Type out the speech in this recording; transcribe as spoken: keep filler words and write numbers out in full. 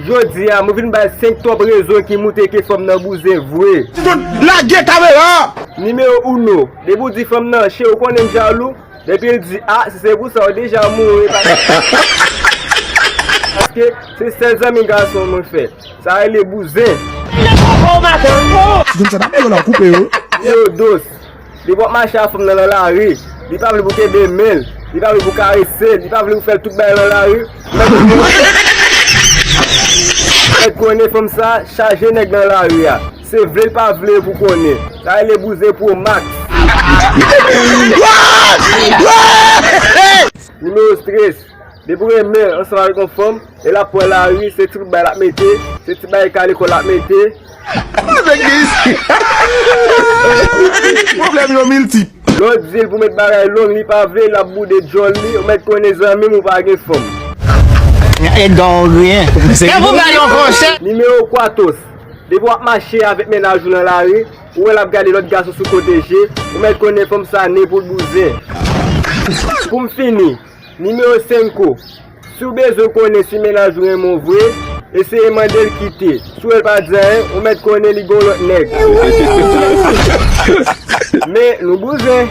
Jodi a, mwen vin bay senk twòp rezon ki moutre ke fanm nan bouzen vre. Lage kamera! Nimewo uno, depi w di fanm nan che, ou konnen m jalou. Depi l di a, si se pou sa, ou deja mouri. Paske se sèl zanmi gason mwen fè. Sa rele bouzen. Ti donm sa t ap yo la, koupe yo. Yo dos. Li p ap mache a fanm nan nan lari. Li pa vle pou kenbe men l. Li pa vle pou karese l. Li pa vle pou fè l tout bagay nan lari. Mèt konnen fanm sa chaje nèg nan lari a. Se vle l pa vle pou konnen. Sa rele bouzen pro max. Nimewo tres. Depi w renmen ansanm avèk yon fanm, e l ap pran lari, se ti bout bay l ap mete, se ti bay kale kò l ap mete. Avèk gen isi. Pwoblèm yo miltip. Lè w di l pou met bagay long, li pa vle, l ap boude djòl li, ou mèt konnen zanmi m ou pa gen fanm. Edgar ou griyen. Kè pou bay yon konsèy. Nimewo kwatos. Depi w ap mache avèk mennaj ou nan lari, ou wè l ap gade lòt gason sou kote je, ou mèt konnen fanm sa ne pou l bouzen. Pou m fini, nimewo senko. Si w bezwen konnen si mennaj ou renmen w vre, eseye mande l kite. Si w wè l pa di anyen, ou mèt konnen li gon lòt nèg. Men, nou bouzen.